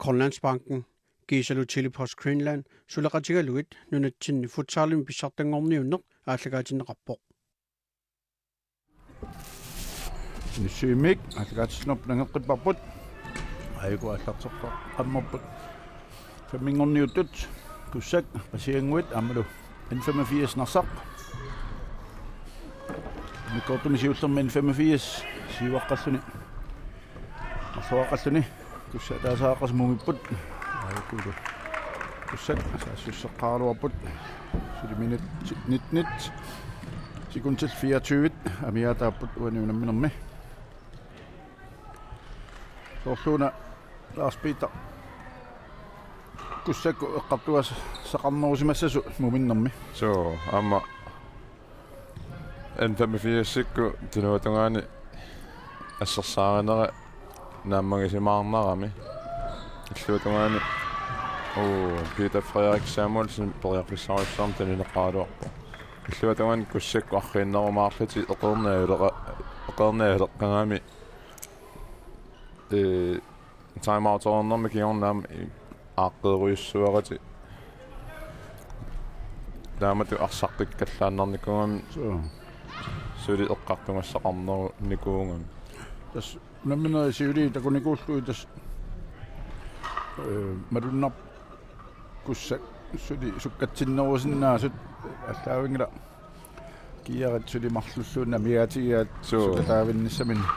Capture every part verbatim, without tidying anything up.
Grønlandsbanken, kiisalu Tele-Post Greenland suleqatigalugit nunatsinni futsalimi pissartanngorniunneq aallakaatinneqarpoq. Inissuimmik aallakaatitsinerput nangeqqipparput. Aajuku aallarteqqammerput. Femminngorniuttut Kussak Pasiannguit aammalu N femogfirs Narsaq. Immikkoortumi siullermi N femogfirs siuaqqalluni, marloraqqalluni Kussak ataaseqarlutik mumipput. Aajukulu Kussak saassusseqqaaraluarput. Suli minutsit nitten sekundit fireogtyve amigaataapput uani unamminermi. Soorluuna Lars Peter Kussakkut eqqartugassaqarnerusimassasut muminnermi. Suu, aamma N femogfirsikkut tunuatungaani assersaarinerat naammagisimaarnarami. Illuatungaani, uu, Peter Frederik Samuelsen periarfissarujussuarmik tunineqaraluarpoq. Illuatungaani Kussakkut arriinnerumaarlutik eqeerneq ajuleqa-, eqeerneq ajuleqqagami, ee, timeoutereernermi kingorna aamma aaqqerujussuaratik. Taamatut arsaqqikkallaannarnikuugami. Suu. Suli eqqartugassaqarnikuugami. Tassa unamminerit siuliini takunikuullugit tassa, ee, malunnarpoq Kussak suli sukkatsinnerusinnaasut, aallaavinngilaq kiiarit suli marlulluunniit amigaatigigaat. Suu. Sukkataavinnissaminnik.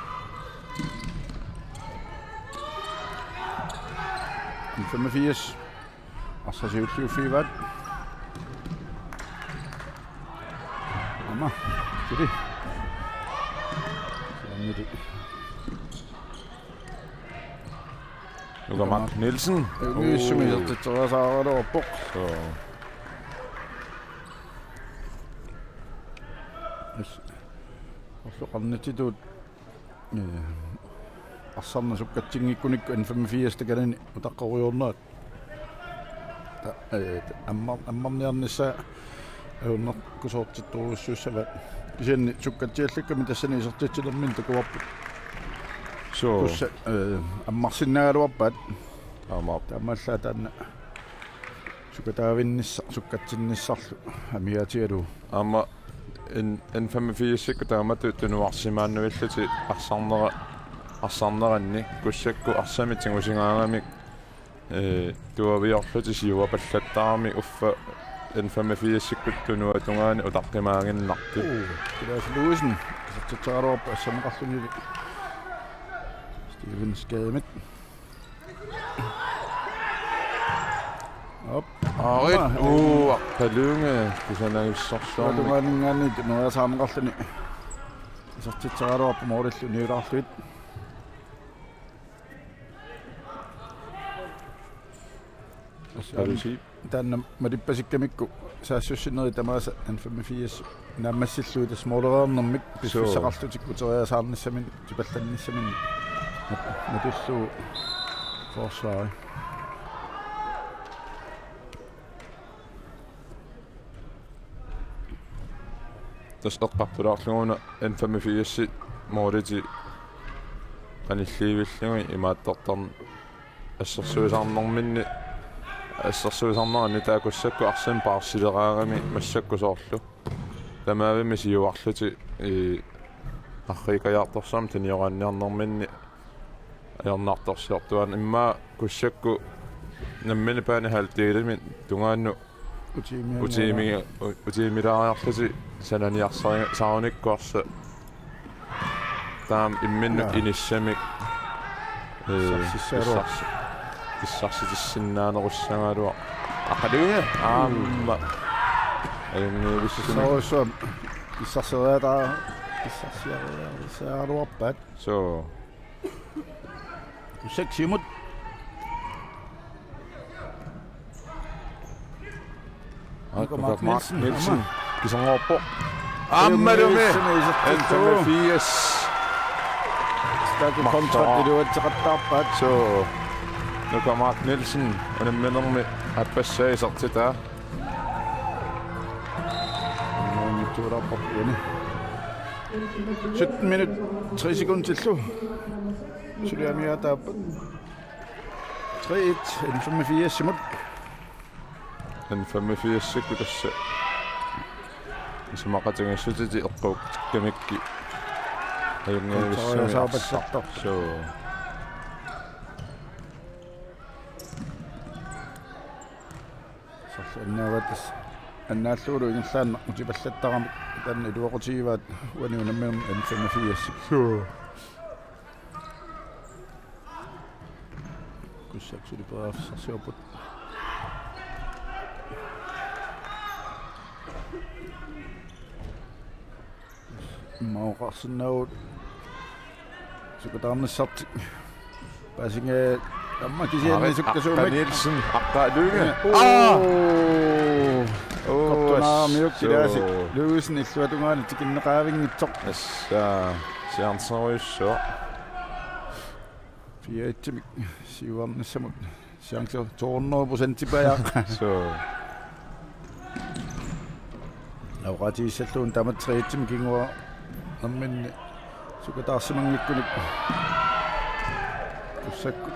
N femogfirs arsaq siulliuffigivaat. Aamma suli. Siamili. Nuka Mark Nielsen. Nielsen. Uu. Isertitseriasaaraluarpoq. Suu. Yes. Orlu qarnitsitut, ee, arsarneq sukkatsinngikkunikku N femogfirs takanani utaqqerujoornerat. Ta-, ee, ta-, ammar-, ammarniarnissaa ajornartorsiortittorujussuussavaat. Kisianni sukkatsiallakkami tassani isertitsinerminni takuarput. Suu. Kussak, ee, ammarsinnaagaluarpaat. Aamma. Taamaallaat taanna sukkataavinnissaq, sukkatsinnissarlu amigaatigalugu. Aamma N-, N femogfirsikkut taamatut tunuarsimaannuillutik arsarnera-, arsarneranni Kussakkut arsamik tigusigaangamik, ee, tuaviorlutik siuapallattaramik uffa N femogfirsikkut tunuatungaani utaqqimaaginnartut. Uu, Kilaas Louisen isertitseriaraluarpoq assammaqarluni Steven Skademit. Op. Aarit. Aamma. Uu, Arpa Lynge kusanagissarsuarmik. Tungaaninngaanniit tungaasaaneqarluni isertitseriaraluarpoq moorilluni ulaarluit. Arpa Lynge. Taanna malippasikkamikku saassussinerit tamaasa N femogfirs naammassillugit tassa moolereernermik. Suu. Piffissaqarlutik uteriasaarnissaminnik, tipallannissaminnik. Mat-, matillugu forsvari. Tassa eqqartulaarlugu una N femogfirsit mooritit qanillivillugit imaattortarneq assersuisarnerminni, assersuisarneranni taava Kussakkut arsamik paarsileraangami massakkut soorlu tamavimmik siuarlutik, ii, arriikkajaartorsuarmik tunioraanniarnerminni ajornartorsiortuaannarpoq. Immaqa Kussakkut nammineq banehalvdelimi tungaanut Utiimi-, utiimi-, u-, utiimilaariarlutik sananiarsari-, saarunikkuarsa. Taama imminnut, jaa, inissamik, ee, issarsissagaluaq, issarsi-, issarsitissinnaannerussagaluaq. Arpa Lynge aamma. Ajunngivissumik. Issarsuam-, issarseriataa-, issarsiariarisagaluarpaat. Suu. Seksimut. Aa, Nuka Mark Nuka Mark Nielsen, Nielsen. Aamma. Kisanngorpoq. Aammalumi. Nielsen isertittuuvoq. N femogfirs. Taakku Mark kontrat Thor. Iluatseqattaarpaat. Suu. Nuka Mark Nielsen. Unamminermi aappassaa isertitaa. Unammittuularpoq uani. Sytten minut, tre sekundillu. Suli amigaataappat. Tre et, N femogfirs imod. N femogfirs-ikkut tassa isumaqatigiissutit eqqukkamikku ajunngilluinnartarput. Suu. Sorlu annaavaat tassa. Annaallugulu ingerlaannaq utipallattarami taanna iluaqutigivaat uani unamminermi N femogfirs. Suu. Kugsak suli periarfissarsiorput. Immaqa oqarsinnaavugut sukataarnissartik. Paasinga aamma kisianni sukkasuumik. Aqqanielsen, Aqqaluunga. Aa! Uu, kortunaaramiuk kilaasi. Suu. Luusen illuatungaani tikinneqaavinngitsoq. Tassa siaarnerujussuaq. Fire et-imik siuarnissamut. Chance to hundrede procent tilbage. Suu. Oqaatigissallugu tamatta tre et-imik kinguaannarminni sukataarsimanngikkunik. Kugsakkut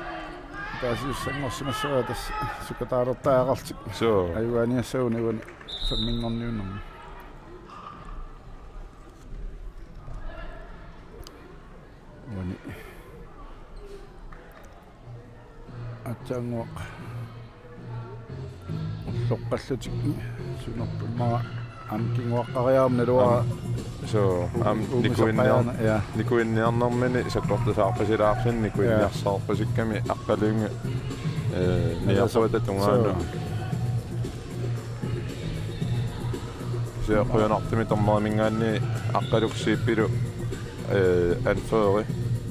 paasisussanngorsimassavaa tassa sukataalertariaqarlutik. Suu. Ajugaaniassagunik uani femminngorniunnermi. Uani. Aatsaannguaq ulloqqallutik sunerpummaa aamma kinguaqqariarami naluara. Aamma, suu, aamma uumisaqqajaana, nikuinniar-, ja, nikuinniarnermini sakkortusaarpasilaarluni nikuinniarsaarpasikkami Aqqaluunga, ee, niarsuata tungaanut. Suu. Kisianni qujanartumik dommeriminngaanniit Aqqaluup Zeebilu, ee, anføreri.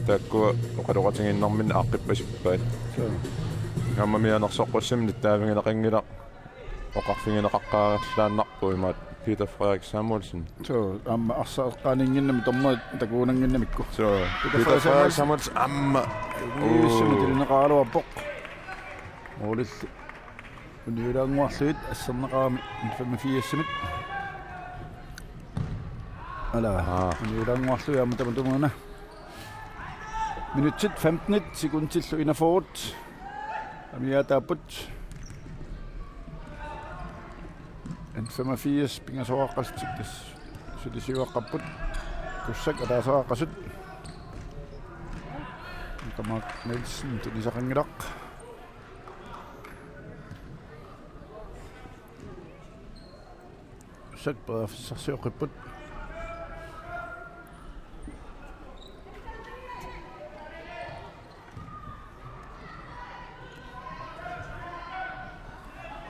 Taakkua oqaloqatigiinnerminni aaqqippasippaat. Suu. Aamma mianersoqqussummik nittaavigineqanngilaq oqarfigineqaqqaarallaannarpoq imaattoq Peter Frederik Samuelsen. Suu, aamma arsaq eqqaaninnginnami dommerit takugunannginnamikku. Suu, Peter Frederik Samuelsen aamma. Uissumut tilineqaraluarpoq. Målillu. Uniulaannguarlugit asserneqarami N femogfirs-imit. Ala. Aa. Uniulaannguarlugit aamma tamatumuuna. Minutsit femten sekundillu enogfyrre amigaataapput. N femogfirs pingasoqaqqasut tassa suli siuaqqapput. Kugsak ataaseqaqqasut. Tamak Nielsen tunisaqanngilaq. Kugsak periarfissarsioqqipput.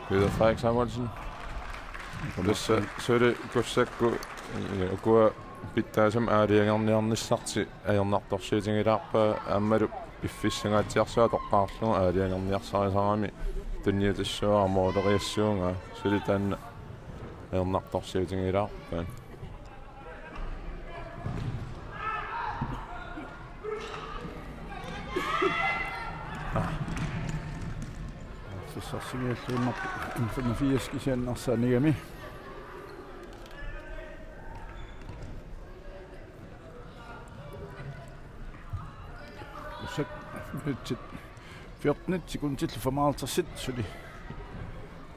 Peter Frederik Samuelsen. Tassa suli Kugsakkut, ee, ukua pitsaasumik aalajangerniarnissartik ajornartorsiutigilaarpaat aammalu piffissangaatsiarsuaq toqqaarlugu aalajangerniarsarisarami tunniutissuara måleriassuunga suli taanna ajornartorsiutigilaarpaat. Fissarsigialluinnarpoq N femogfirs kisianni arsaanigami. Kugsak minutsit fjorten sekundillu femoghalvtreds suli.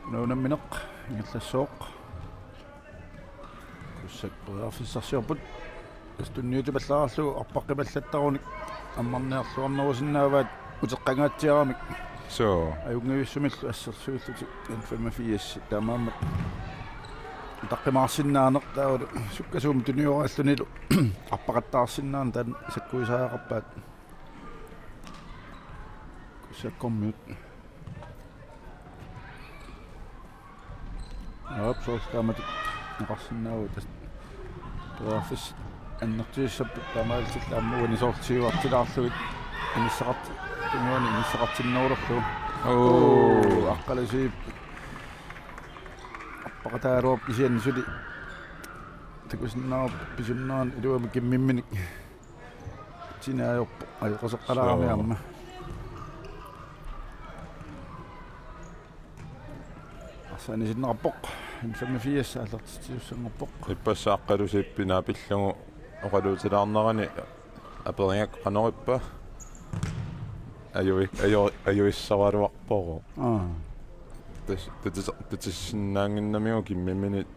Una unammineq ingerlassooq. Kugsak periarfissarsiorput. Tassa tunniutipallaarlugu arpaqqipallattarunik ammarniarluarnerusinnaavaat uteqqangaatsiaramik. Suu. Ajunngivissumillu assersuillutik N femogfirs taamaammat utaqqimaarsinnaaneq taavalu sukkasuumik tuniorallunilu arpaqattaarsinnaaneq taanna sakkuisariaqarpaat. Kugsakkormiut. Aap, soorlu taamatut oqarsinnaavugut tassa periarfissat annertusissapput taamaalillutik aamma uani soorlu siuartilaarlugit inissaqart-, tungaani inissaqartinnerullu. Oo. Oo, Aqqaluup Zeeb. Arpaqataaruap kisianni suli. Takusinnaavarput pisunnerani iluamik kimmimminik. Sinaajorpoq ajoqeseqqalaarami. Suu. Aamma. Arsaanni sinneqarpoq. N femogfirs aallartitsisussanngorpoq. Ippassaq Aqqaluup Zeeb naapillugu oqaluutilaarnerani aperigakku qanorippa. ajui-, ajo-, ajuissoraluarpoq. Aa. Tassa, tassa, tassanngaannginnamiuk kimmimminit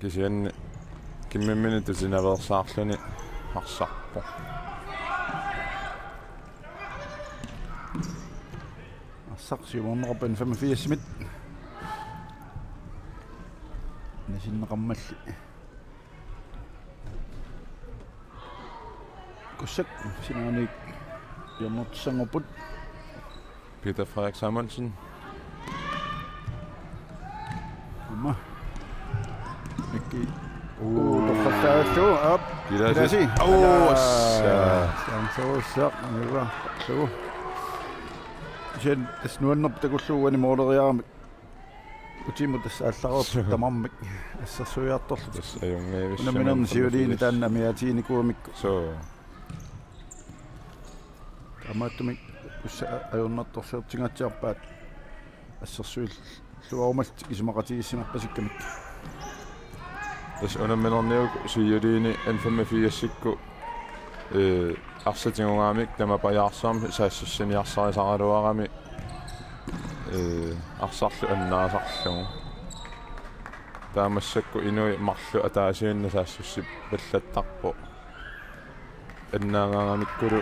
kisianni kimmimminit tutinaveersaarluni arsarpoq. Arsaq siumoorneqarpoq N femogfirs-imit. Nasinneqarmalli. Kussak sinaaniit hjørnertussanngorput. Peter Frederik Simonsen. Aamma. Mikki. Uu, torrallaattu. Aap. Kilasi. Kilasi. Uu, assa. Sansosa. Niva. Su. Sen, tassa nuannerpoq takullugu uani mooleriarami. Utimut tassa aallaruup tamarmik assersuiartorlutik. Tassa ajunngivissami. Unamminermi siuliini taanna amiaatiginikuumikku. Suu. Taamaattumik tassa ajornartorsiortingaatsiarpaat assersuilluarumallutik isumaqatigiissimarpasikkamik. Tassa unamminerniuk siuliini N femogfirs-ikkut, ee, arsaq tigugaangamik tamapajaarsuarmik saassussiniarsarisaraluarami, ee, arsarlu annaasarlugu. Taava massakkut inuit marluk ataasiinnaq saassussipallattarpoq. Annaagaangamikkulu,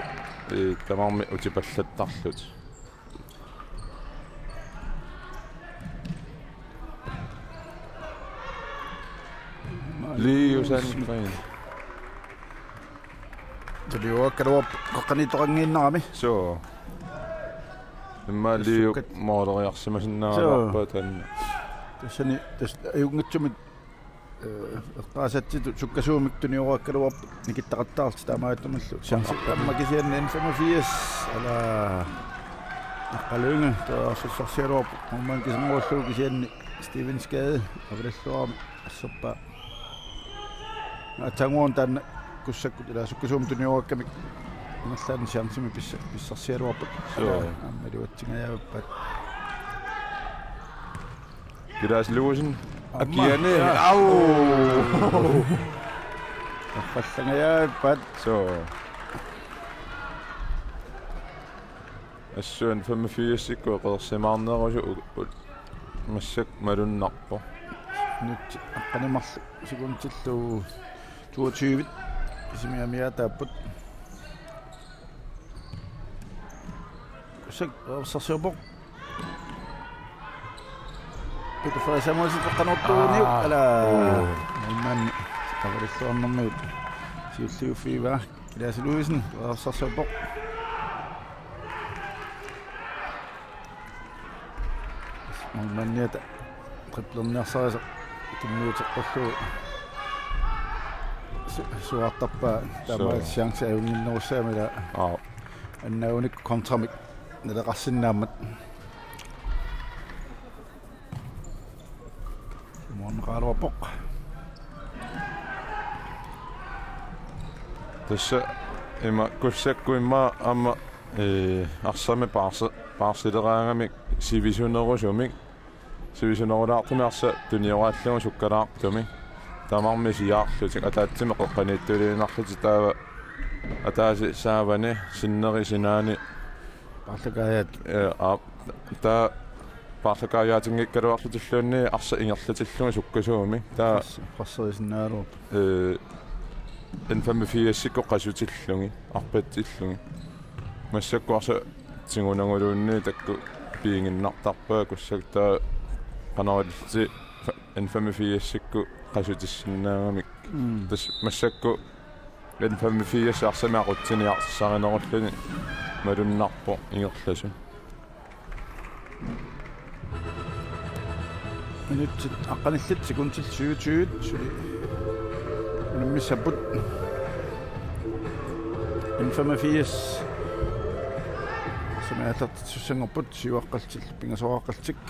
ee, tamarmik utipallattarlutik. Liu Sandgreen. Tuniugaluarpoq qeqqaniittoqanngiinnarami. Suu. Immaqa Liu Sukkat. Mooleriarsimasinnaagaluarpaa taanna. Tassani, tassa ajunngitsumik, ee, eqqaasatsitut sukkasuumik tuniugaluarpoq nikittaqattaarlutik taamaattumillu. Chance aamma kisianni N femogfirs. Ala. Naqqalunga, tassa arsarsigaluarpoq. Aamma kiserngullugu kisianni Steven Skade, avilalluarami asserpaa. Aatsaannguaq taanna Kussakkut ilaa sukkasuumik tuniugakkamik. Ingerlaannaq chancemik pissa-, pissarsigaluarput. Suu. Aamma iluatsingajaappaat. Kilaas Luusen. Aamma. Akiani. Jaa. Au! Torrallangajaappaat. Suu. Assut N femogfirs-ikkut qeqersimaarnerusoq u-, u-, massakkut malunnarpoq. Nut aqqaneq-marluk sekundillu toogtyve. Isumik amiaataapput. Kussak arsarsiorpoq. Peter Frederik Samuelsen qeqqanoortuuniuk. Aa. Ala. Oo. Aamma avilalluarnermiut siulliuffigaa. Kilaas Luusen arsarsiorpoq. Målmandiata driblerniarsarisoq tunniuteqqullugu su-, suaartarpaa taamaat. Suu. Chance ajunnginnerussaammat ilaa. Aap. Annaagunikku kontramik naleqarsinnaammat. Muorneqaraluarpoq. Tassa ima Kussakkut immaqa aamma, ee, arsamik paarse-, paarsileraangamik sivisunerusumik. Sivisunerulaartumik arsaq tunioraallugu sukkalaartumik. Tamarmik siaarlutik ataatsimik qeqqaniittuliinnarlutik taava ataaseq saavani sinneri sinaani. Paarlakaajaat. Ee, aap, taava paarlakaajaatinngiikkaluarlutilluunniit arsaq ingerlatillugu sukkasuumik. Taava pres-, presserisinnaagaluarput. Ee, N femogfirs-ikkut qasutillugit, arpatsillugit. Massakkut arsaq tigunaguluunniit taakku piiginnartarpaat Kussak taava qanoq ilillutik fa-, N femogfirs-ikkut qasutissinnaagamik. Mm. Tassa massakkut N femogfirs arsamik aqutsiniarsarinerulluni malunnarpoq ingerlasut. Minutsit aqqanillit sekundit syvogtyve, suli unammissapput. N femogfirs arsamik aallartittussanngorput siuaqqallutik, pingasoraqqallutik.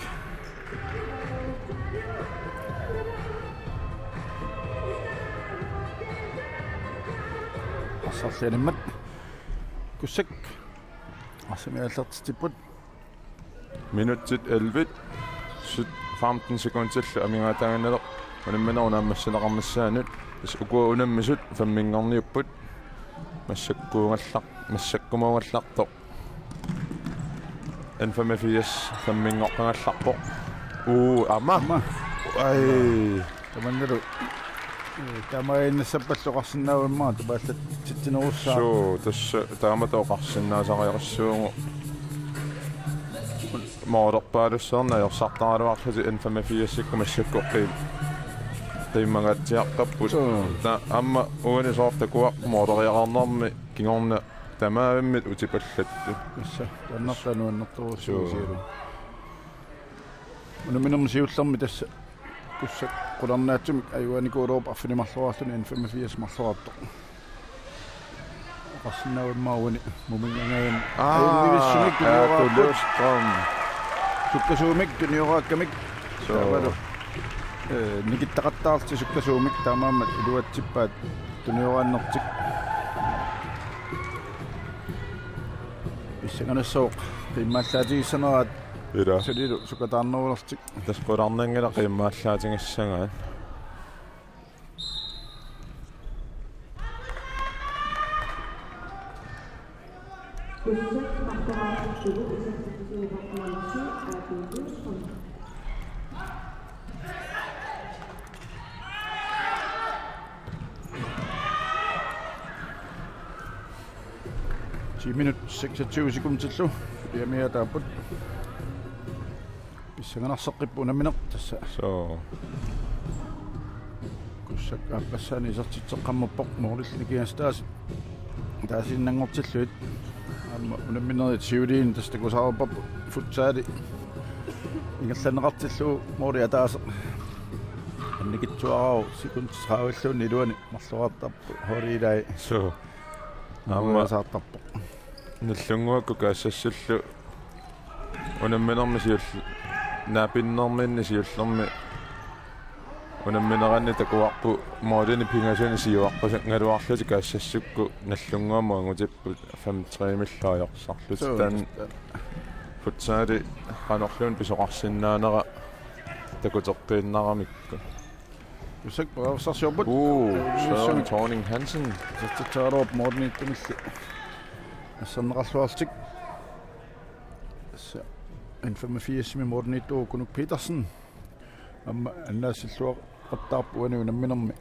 Arsarlianimmat Kussak arsamik aallartitsipput. Minutsit elleve, syt-, femten sekundillu amigaataaginnalerpoq unamminerup naammassineqarnissaanut. Tassa uku unammisut femminngorniupput. Massakkuungallaq Massakkumuugallartoq. N femogfirs femminngoqqagallarpoq. Uu, aamma. Aamma. Ai. Tamannalu. Ee, taamaaginnassappallu oqarsinnaavimma tupaallatsitsinerussaaq. Suu, tassa taamatut oqarsinnaasariaqassuugut. Moolerpaalussuarnik ajorsartaraluarlutik N femogfirsikkut massakkut qiim-, qiimmangaatsiarpapput. Suu. Ta-, aamma uani soorlu takuarput mooleriaqarnermi kingorna tamaavimmik utipallattut. Tassa, taannartaa nuannertorujussuuvoq. Suu. Siullermik. Unamminermi siullermi tassa Kussak qularnaatsumik ajugaanikuulerup arfineq-marloraarluni N femogfirs marloraartoq. Oqarsinnaavimma uani muminngajaani. Aa, ajunngivissumik aa, tunioraarput. Tulluuttoq. Sukkasuumik tunioraakkamik. Suu. Taavalu. Ee, nikittaqattaarlutik sukkasuumik taamaammat iluatsippaat tunioraannertik. Pissanganassaaq qiimmaallaatigissaneraat. Ila. Sulilu sukkataarnerulertik. Tassa qularnanngilaq qiimmaallaatigissangaat. Ti minut seksogtyve sekundillu. Piamiataapput. Pissanganarseqqipput unammineq tassa. Suu. Kussak aappassaani isertitseqqammerpoq moolillu nikingassat taasiinnanngortillugit. Aamma unamminerit siuliini tassa takusarput futsali. Ingerlanneqartillugu mooli ataaseq. Annikitsuararsuuvoq sekundit tredivilluunniit iluanni marloraartarput. Holdet ilai. Suu. Aamma saartarpoq. Nallunnguakkut Kaassassullu unamminermi siull-, naapinnerminni siullermi unammineranni takuarput moolinik pingasunik siuaqqusanngaluarlutik Kaassassukkut Nallunnguamut angutipput fem tre-millu ajorsarlutik. Suu, taanna tassa. Futsali qanorluunniit pisoqarsinnaanera takuteqqiinnaramikku. Kussak periarfissarsiorput. Uu, Søren Thorning Hansen. Isertitseraluarpoq moorniittumilli. Asserneqarluarlutik. Tassa N femogfirsimi moorniittuuvoq Kunuk Petersen. Aamma annaassilluaqattaarpoq uani unamminermi.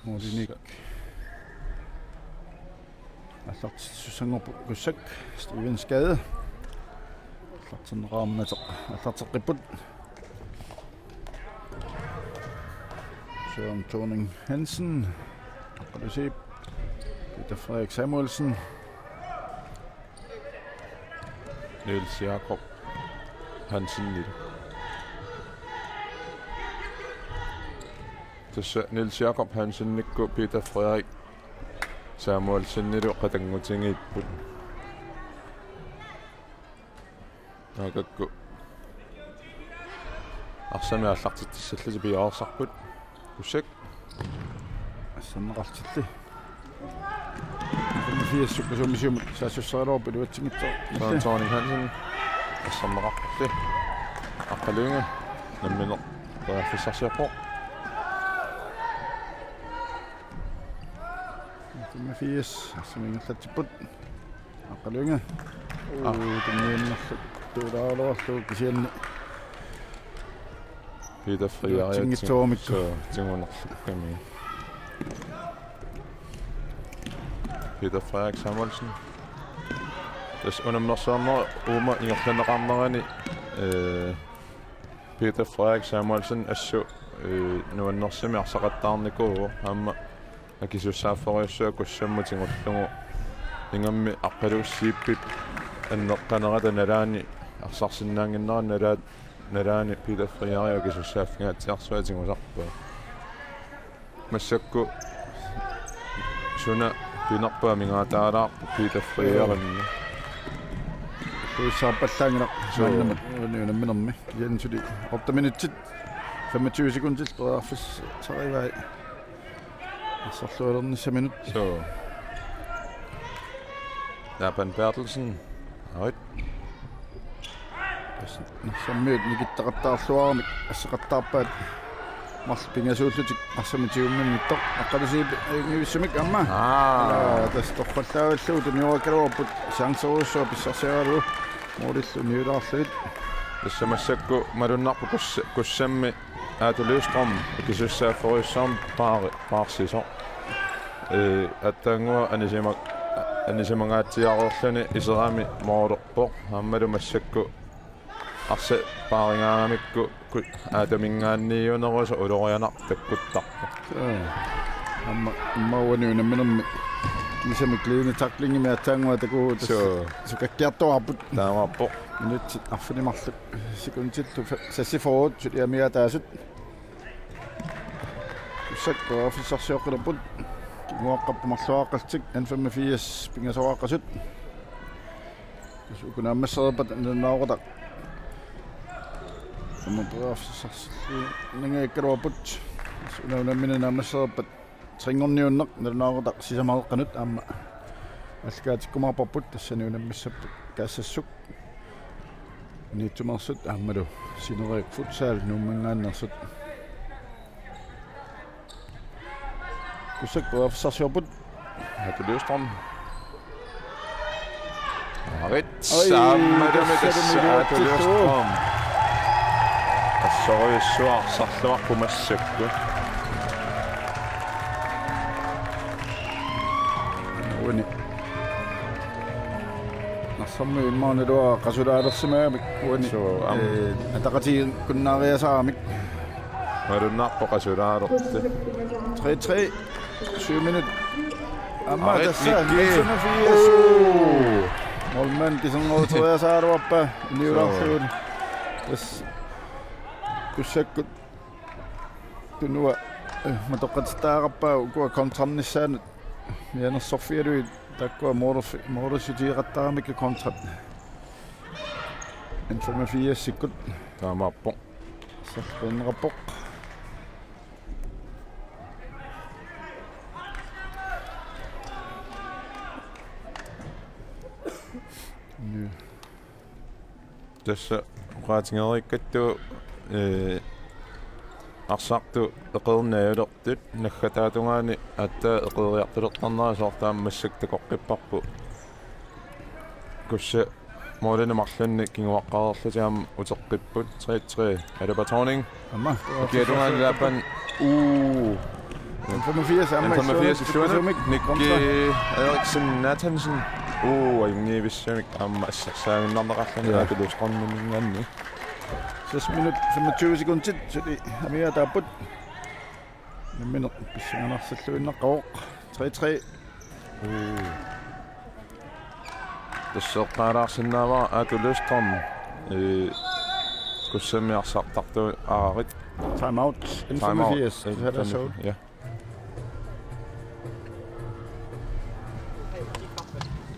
Moolinik. Aallartissussanngorpoq Kussak, Steven Skade. Aallartinneqarmat aallarteqqipput. Søren Thorning Hansen. Aqqalusiip. Peter Frederik Samuelsen. Niels Jakob Hansen. Tassa Niels Jakob Hansenikkut Peter Frederik Samuelsenilu qatanngutigiipput. Taakakku arsamik aallartitsissallutik piareersarput. Kussak. Asserneqartilli. Fiassuk summisiumut saassussaraluarpoq iluatsinngitsoq. Søren Thorning Hansen. Asserneqartilli. Aqqaluinga. Nammineq. Periarfissarsiorpoq. Femogfirs. Arsamik ingerlatsipput. Aqqaluinga. Aa. Uu, tunniunnerlu tuulaaraluarlugu kisianni. Peter Frederik. Iluatsinngitsoormikku. Suu, tigunerlukkami. Peter Frederik Samuelsen. Tassa unammersuarnera uuma ingerlanneqarnerani, ee, Peter Frederik Samuelsen assut, ee, nuannersumik arsaqattaarnikuuvoq aamma akisussaaffigisassaq Kussammut tigullugu ingammik Aqqaluup Zeebip anneqqanerata nalaani arsarsinnaannginnerata nalaat-, nalaani Peter Frederik akisussaaffigaatsiarsuaq tigusarpaa. Massakkut suna pinerpaa mingaataalaarpoq Peter Frederikimmi. Kuissaarpallaanngilaq. Suu. Maannamut uani unamminermi. Jensuli otte minutsit femogtyve sekundit periarfissarivai. Asserlualernissaminut. Suu. Laban Berthelsen. Arit. Tassa Narsarmiut nikittaqattaarluaramik asseqattaarpaat marluk pingasuullutik Narsarmiut tigumminnittoq. Aqqalusiip ajunngivissumik aamma. Aa. Aa, tassa torrallaavillugu tuniuarakkaluarput chancerujussuaq pissarsiaralugu målillu niulaarlugit. Tassa massakkut malunnarpoq Kus-, Kussammi Aatu Løvstrøm ikisussaafferujussuarmik paari-, paarsisoq. Ee, aatsaannguaq anisima-, anisimangaatsiareerluni iserami målerpoq. Aammalu massakkut arsaq paarigaangamikku ku-, Aatuminngaanniiunerusoq ulorianartoq takkuttarpoq. Soo. Aamma, aamma uani unamminermi kiisami glidende tacklingimik aatsaannguaq takuuk tassa. Soo. Sukakkiartuaarput. Taamaappoq. Minutsit arfineq-marluk sekundillu fe-, seksogfyrre, suli amigaataasut. Tassa periarfissarsioqqilerput. Kinguaqqapput marluaqqallutik N femogfirs pingasoriaqqasut. Tassa uku naammassereerpata nalunaaquttaq. Aamma periarfissarsiorluni nangeqqikkaluarput. Tassa una unammineq naammassereerpat trinngorniunneq nalunaaquttaq sisamat qanoq aamma aallakaatikkumaarparput, tassani unammissapput Kaassassuk, Niitsumeersut aammalu Sineriak Futsal Nuumminngaanneersut. Kussak periarfissarsiorput. Aatu Løvstrøm. Arit. Oi, saammalumi tassa tassa Aatu Løvstrøm. Assorujussuaq arsarluarpoq massakkut. Uani. Narsarmiut immaqa naluara qasulaalersimagamik uani. Soo, aamma. Ee, ataqatigiinnaariasaramik. Malunnarpoq qasulaalertut. Tre tre. Syv minut. Aamma Arit tassa Nicky. Nielsen og firs. Oo. Målmand kiserneruteriasaaraluarpaa. Niulaarlugu. Tassa. Kussakkut. Tunua. Eh, matoqqatittaaqqaarpaa ukua kontrarnissaanut. Mianersorfigalugit taakkua målerfi-, målersiutigeqattaaramikkit kontrat. N femogfirsikkut. Taamaappoq. Saqqinnerpoq. Ny. Tassa oqaatigereerikkatsigu, ee, arsartut eqeernajulertut naggataatungaani aatsaat eqeeriartulertarnera soorlu aamma massakkut takoqqipparput. Kussa målinik marlunnik kinguaqqareerlutik aamma uteqqipput. Tre tre. Alaba Thorning. Aamma. Ukiatungaani Laban. Uu. N femogfirs, aamma N femogfirs, illuanut, illuanut. Nicky Eriksen Nathansen. Uu, ajunngivissumik aamma assersaaginnarneqarluni. Ja. Aatu Løvstrømiminngaanniit. Seks minut femogtyve sekundit, suli amigaataapput. Nammineq pissanganarsilluinnaqqavoq. Tre tre. Uu. Tassa eqqaalaarsinnaavara Aatu Løvstrøm, ee, Kussammi arsartartut aarit. Time out. Time out. N femogfirs. N femogfirs. Ja.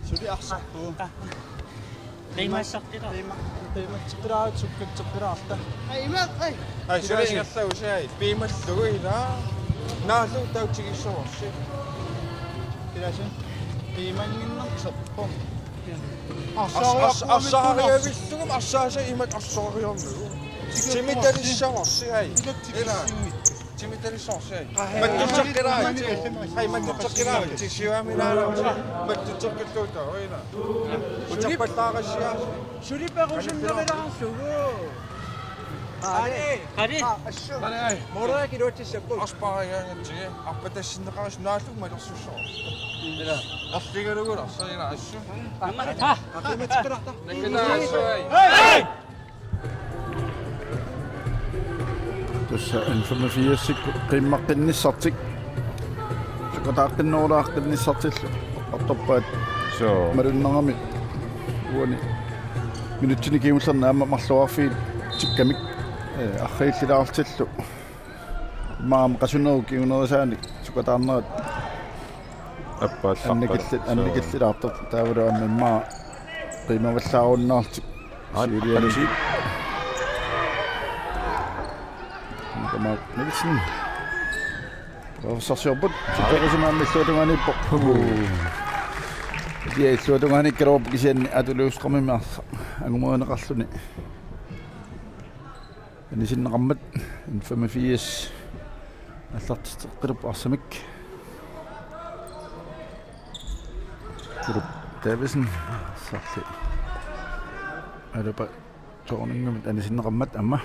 Suli arsarput. Qiimassartila. Qiima-, qiimatseqqilaarutta sukkatseqqilaarta. Ai, imaat, ai. Ai, suli ingerlavusi ai. Piimallugu ila. Naallu tautigissuarsi. Ilasi. Piimannginnam serpum. Ars-, ars-, arsaariavissugum arsaasa imat arsaariarlugu. Timitalissavarsi ai. Ila. Timitalissavarsi ai. Ai, mattuteqqilaarit. Ai, mattuteqqilaarit. Tisiuamilaarsi. Mattuteqqilluuta, uina. Uterpallaarassiaasi. Suliperusunnerulaarsugu. Qali. Qali. Assu. Qali ai. Moraaki luatsissapput. Arspaarigaangatsigit. Arpatassinneqarisi naallugu malersussooq. Ila. Arligalugulaarsi ila assu. Amma. Ha. Qiimatseqqilaarta. Nakkilaassu ai. Hei! Tassa N femogfirs qiimmaqqinnissatik. Sukataaqqinnerulaaqqinnissatillu. Artorpaat. Soo. Malunnerami. Uani. Minutsini kingullerni aamma marluarfiit tikkamik. Ee, arriillilaartillu. Maam qasunerup kingunerisaanik sukataarnerat. Appaallaqqat. Annikillit-, soo. Annikillilaartoq taavalu aamma immaqa qiimavallaarunnaarlutik. Ai, siuliani. Appallusi. Nielsen. Periarfissarsiorput. Ai. Sipperusimaammi illuatungaaniippoq. Uu. Illuatungaani ikkaluarpoq kisianni Aatu Løvstrømimit arsaq angumerineqarluni anisinneqarmat. N femogfirs aallartitseqqilerpoq arsamik. Kurup Davidsen arsarli Alapa Thorningimit anisinneqarmat aamma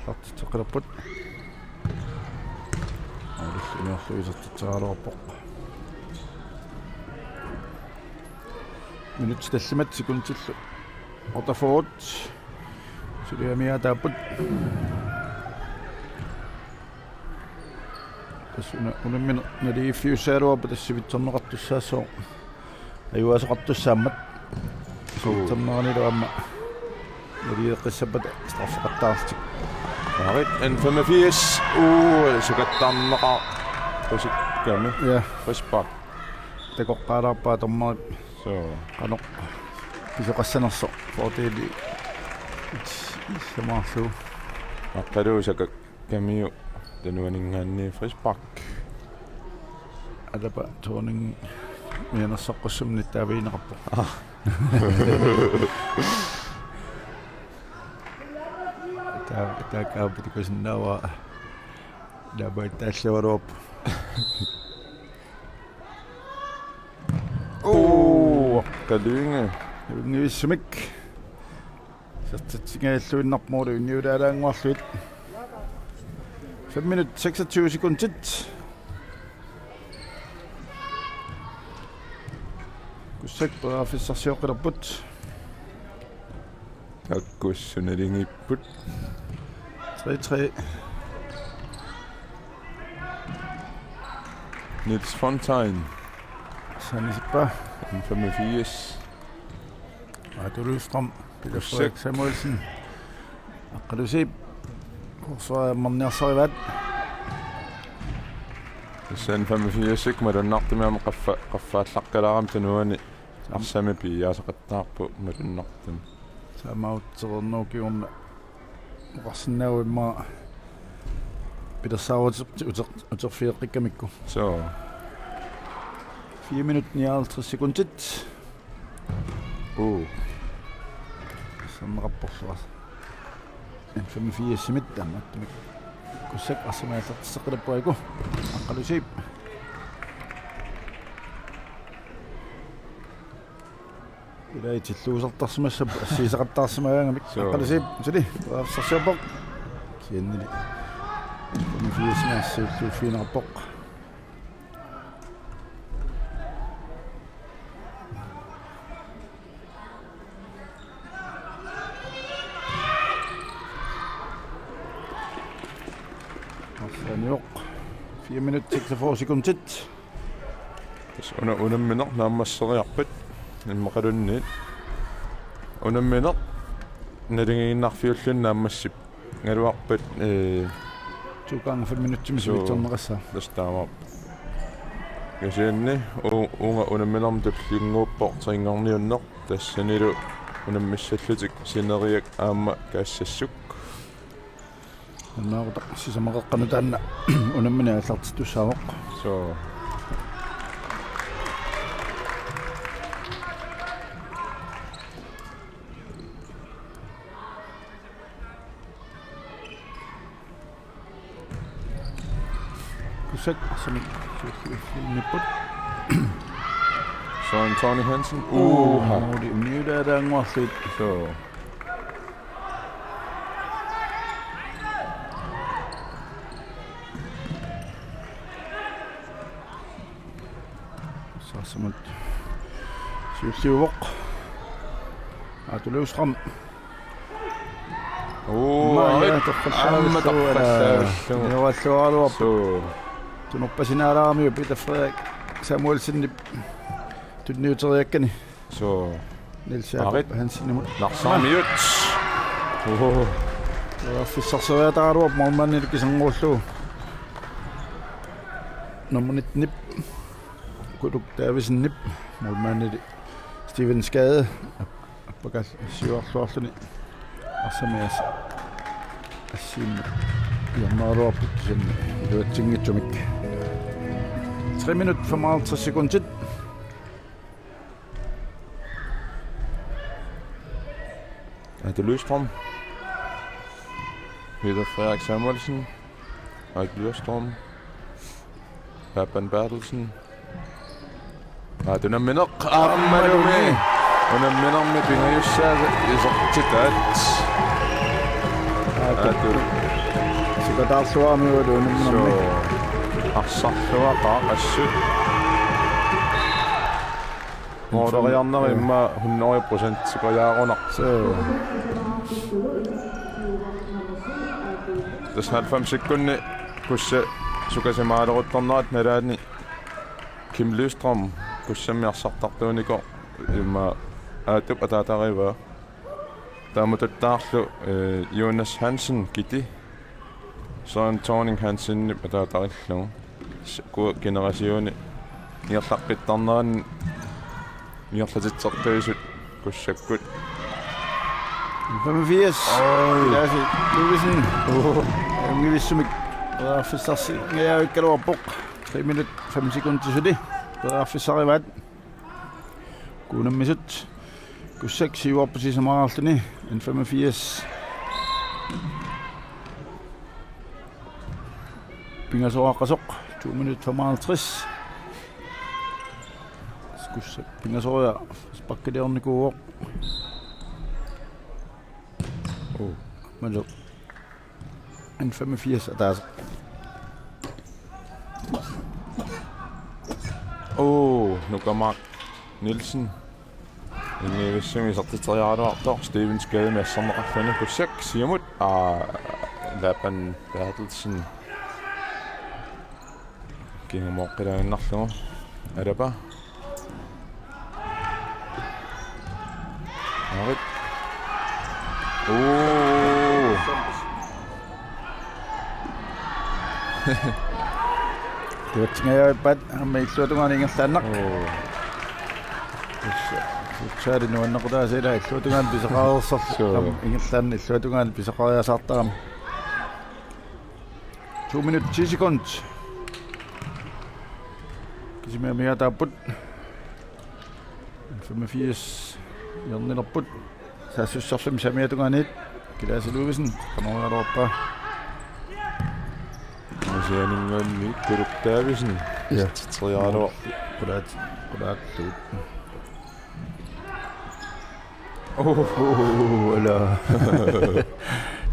aallartitseqqilerput. Aulillu imerlu isertitseraluarpoq. Minutsit tallimat sekundillu otteogfyrre. Suli amigaataapput. Tassa una-, unammineq naligiiffiussaagaluarpoq, tassa sivitsorneqartussaassooq. Ajugasoqartussaammat. Suu. Sivitsorneranilu aamma naligeqqissappata straffeqattaarlutik. Arit, N femogfirs. Uu, sukattarneqar-, qusikkami. Ja. Frispark. Takoqqaalaarpaa dommerip. Suu. Qanoq pisoqassanersoq. Fordeli. Samaarlu. Aqqaluusakak. Kamiu tanuaninngaanniit frispark. Alapa Thorning mianersoqqussummik nittaavigineqarpoq. Ah. Ta-, taakaapput ikusinnaavaa. Alapa ittaalliugaluarpoq. Uu, Kalynge. Unnivissumik. Isertitsinngilluinnarpoq måli unniulaalaannguarlugu. Fem minut, seksogtyve sekundit. Kussak periarfissarsioqqilerput. Takkussunalingipput. Tre tre. Niels Fontain. Sanisippa. N femogfirs. Aatu Løvstrøm, Peter Frederik Samuelsen. Aqqalusiip. Forsvaret marniarsarivaat. Tassa N femogfirs-ik malunnartumik aamma qaffa-, qaffaallaqqilaaramik tunuani arsamik piiaasaqattaarpoq malunnartumik. Saamaatsereernerup kingorna oqarsinnaavugut immaqa pilersaarutit uter-, uterfigeqqikkamikku. Suu. Fire minut nioghalvtreds sekundit. Uu. Sanneqarporluaq. N femogfirs-imit taamaattumik. Kussak arsamik aallartitseqqilerpoq aajuku. Aqqalusiip. Ilai tilluusartarsimassapput assigisaqattaarsimagaangamik. Suu. Aqqalusiip, suli, periarfissarsiorpoq. Kisiannili. N femogfirs-imit assiilluuffigineqarpoq. Arsaanioq. Fire minut seksogfyrre sekundit. Tassa una-, unammineq naammasseriarpat immaqaluunniit. Unammineq naligiinnarfiulluni naammassip- galuarpat, ee, to gange fem minutsimik suu, sivitsorneqassaaq. Tassa taamaappoq. Kisianni u-, uunga unamminermi tullinnguuppoq trinngorniunneq, tassanilu unammissallutik sineriak aamma kaassassuk. Annaarutaq sisamaqeqqanut taanna unammineq aallartittussaavoq. Suu. Kussak arsamik siulliuffiginnarput. Søren Tony Hansen. Uha. Uha. Måli unniulaalaannguarlugu. Suu. Saassamut siulliuvoq. Aatu Løvstrøm. Uu, aamma arit, torfassaavilluu, aamma torfassaavilluu. Niualluaraluarpoq. Suu. Tunorpasinaalaaramiuk Peter Frederik Samuelsenip tunniuteriakkani. Suu. Niels Jakob arit. Hansenimut. Narsarmiut. Oho. Periarfissarsioriataaraluarpoq målmandillu kisanngoorlugu. Nummer nittenip. Kuluk Davidsenip. Målmandili Steven Skade. Appakaalliorluarluni. Arsamik assiimmik. Hjørneruarput kisianni iluatsinngitsumik. Tre minut femoghalvtreds sekundit. Atu Løvstrøm. Peter Frederik Samuelsen. Erik Løvstrøm. Papan Berthelsen. Atu unammineq aammalumi. Unamminermi pingajussaasa isertitaat. Atu. Atu. Sukataarsuarmi ualu unamminermi. Suu. Arsarluaqaaq assut. Mooriarneri immaqa hundrede procent sukajaarunarpoq. Suu. Tassa halvfemsikkunni Kussat sukasimaalerutornerata nalaani Kim Løvstrøm Kussammi arsartartuunikoq immaqa Atup ataatarivaa. Taamatuttaarlu, eh, Jonas Hansen Kiti. Søren Thorning Hansen ataatarlugu. S-, Kuup generationi ingerlaqqittarnerani ingerlatitseqqiisut Kussakkut. Femogfirs. Oj. Lasse Ludvigsen. Ungivissumik. Periarfissarsingajavikkaluarpoq. Tre minut, fem sekundit suli. Periarfissarivaat. Kuunammisut. Kussak siuarput sisamaraarluni. N femogfirs. Pingasoraqqasoq. To minut femoghalvtreds. Kussak pingasoria. Sparkiliornikuuvoq. Oh. Malu. N femogfirs ataaseq. Oh, Nuka Mark Nielsen. Ungivissumik isertitseriaraluartoq Stevens Gademi asserneqarluni Kussak siumut. Aa, Laban Berthelsen. Kingumooqqilaaginnarlugu. Alaba. Aarit. Oo. Tuatsingajaappat aamma illuatungaani ingerlaannaq. Oo. Tassa. Futsali nuannequtaasa ila illuatungaani pisaqareersorlu. Suu. Aamma ingerlaannaq illuatungaani pisaqariasaartarami. To minut ti sekund. Kisimi amigaataapput. Femogfirs hjørnilerput. Saassussarlumi samiatungaaniit. Kilaasi Ludvigsen. Qanoraluarpa. Musianinganni Kuluk Davidsen. Ja. Trialo. Qulaat, qulaat. Oh, oh, oh, oh, ala.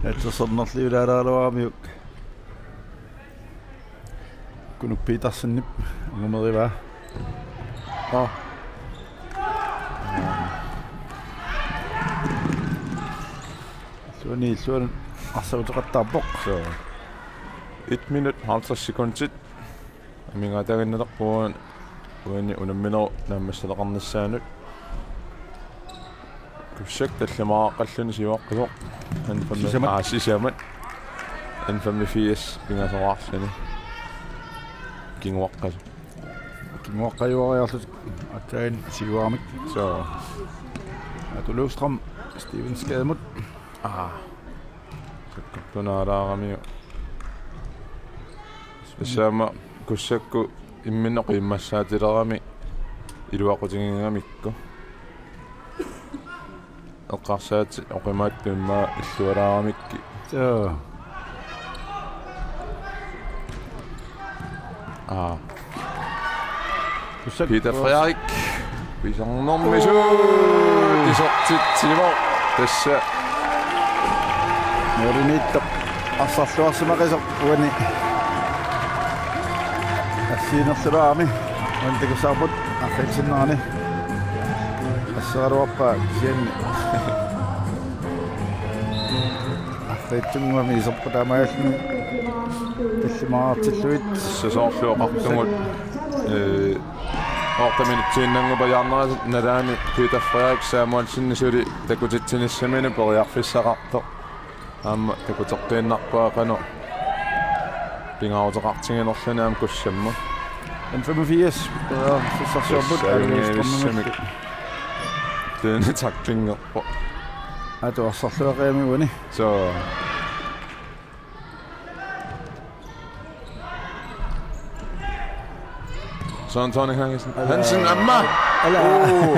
Naatsorsornerliulaaraluaramiuk. Kunuk Petersenip angumerivaa. Aa. Illuani illuani arsaateqattaarpoq. Så. Et minut halvtreds sekundit. Amigaataaginnalerpugut uani unamminerup naammassaleqarnissaanut. Kussak tallimaaqqalluni siuaqqasoq. N fem-, sisamat. Aa, sisamat. N femogfirs pingasoraarluni. Kinguaqqasoq. Kinguaqqajuariarlutik aatsaat siuaramik. Så. Atu Løvstrøm, Steven Skademut. Aa. Sakkortunaalaaramiuk. Tassami Kussakkut imminneq immassaatilerami iluaqutigigamikku. Eqqarsaatit oqimaattut immaqa illualaaramikkit. Joo. Aa. Kussak. Peter Frederik. Pisarnermisut. Isertitsivoq. Tassa. Nuuliniittoq. Arsarluarsimaqisoq uani. Assiinerlulaarami. Uani takussavarput. Arriitsinnerani. Asseraluarpaa kisianni. Arriitsunnguamik iserput taamaalilluni tallimaartillugit. Soorlu oqartugut, ee, otte minutsiinnanngupajaarnerata nalaani Peter Frederik Samuelsen suli takutitsinissaminut periarfissaqartoq. Aamma takuteqqiinnarpaa qanoq pingaaruteqartiginerluni aamma Kussammi. N femogfirs, periarfissarsiorput. Tassa Anu Ungivissumik. Strømimik. Tena tacklingerpoq. Atu arsarluaqiami uani. Så. Søren Thorning Hansen. Ala. Hansen, aamma. Ala. Oh.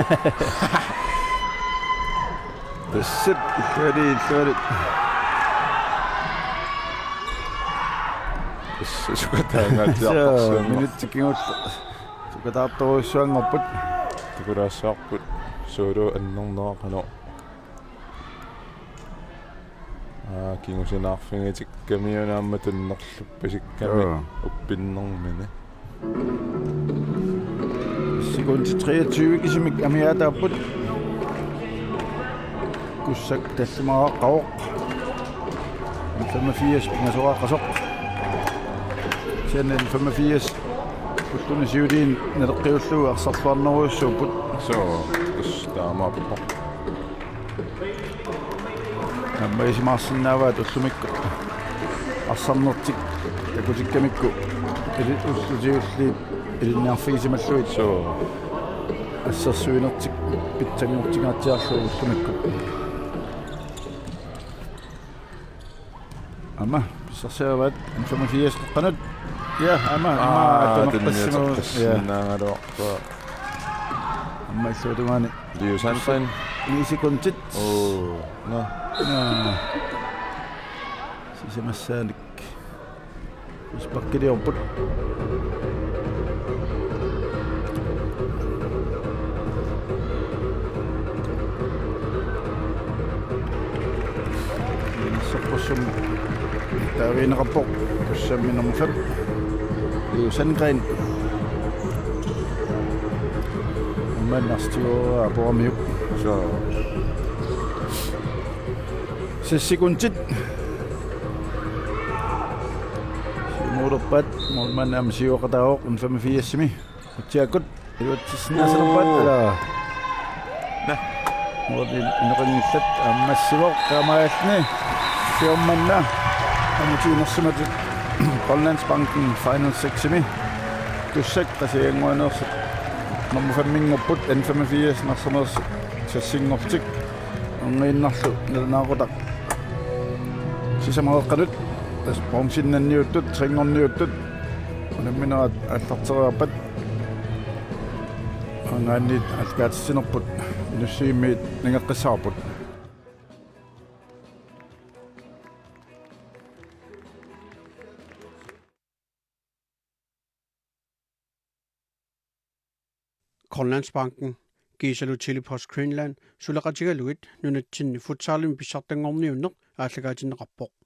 Tassa illuarit, illuarit. Tassa sukataangaatsiartorsuunga. Minutsit kingulleq sukataartorujussuanngorput. Takulaassavarput soorlu annerneraqano. Aa, kingusinaarfigitikkamiuna aamma tunnerluppasikkami. Joo. Uppinnermini. Sekundit treogtyve kisimik amigaataapput. Kussak tallimaraqqavoq. N femogfirs pingasoqaqqasoq. Kisianni N femogfirs ulluni siuliini naleqqiullugu arsarluarnerujussuupput. Soo, tassa taamaappoq. Aamma isumaqarsinnaavaat ullumikkut arsarnertik takutikkamikku ili-, ullut siulliit ilinniarfigisimallugit. Soo. Assersuinertik pitsanngortingaatsiarlugu ullumikkut. Aamma pissarsiaraat N femogfirs qeqqanut. Ja, aamma, aamma, aa, tunerpassimavoq. Ja. Tunniuteqqissinnaagallarpaa. Aamma illuatungaani. Liu Sandgreen. Ni sekundit. Oo, nå. Nå. Sisamassaanik. Frisparkiliorput. Soqqussum taaviineqarpoq. Kussammi nummer fem. Liu Sandgreen. Mannastigo apuamiuk. Soo. Seks sekundit. Siumuulerpaat, målmand aamma siuaqataavoq N femogfirsimi. Utsiakkut iluatsissinnaasalerpaat. Oo. Ala. Nå. Målip inoqanngillat aamma sivoq taamaalilluni. Siorna manna aamma tiinersimatut Grønlandsbanken Final Siximi. Kussak Qasigiannguaneersut nummer femminngorput, N femogfirs Narsameersut seksinngortik. Orniinnarlu nalunaaqutaq sisamat qeqqanut, tassa bronzinnanniuttut, trinngorniuttut unamminerat aallartereerpat. Angaanniit aallakaatitsinerput Inussivimmiit nangeqqissavarput. Grønlandsbanken, kiisalu Tele-Post Greenland suleqatigalugit nunatsinni futsalimi pissartanngorniunneq aallakaatinneqarpoq.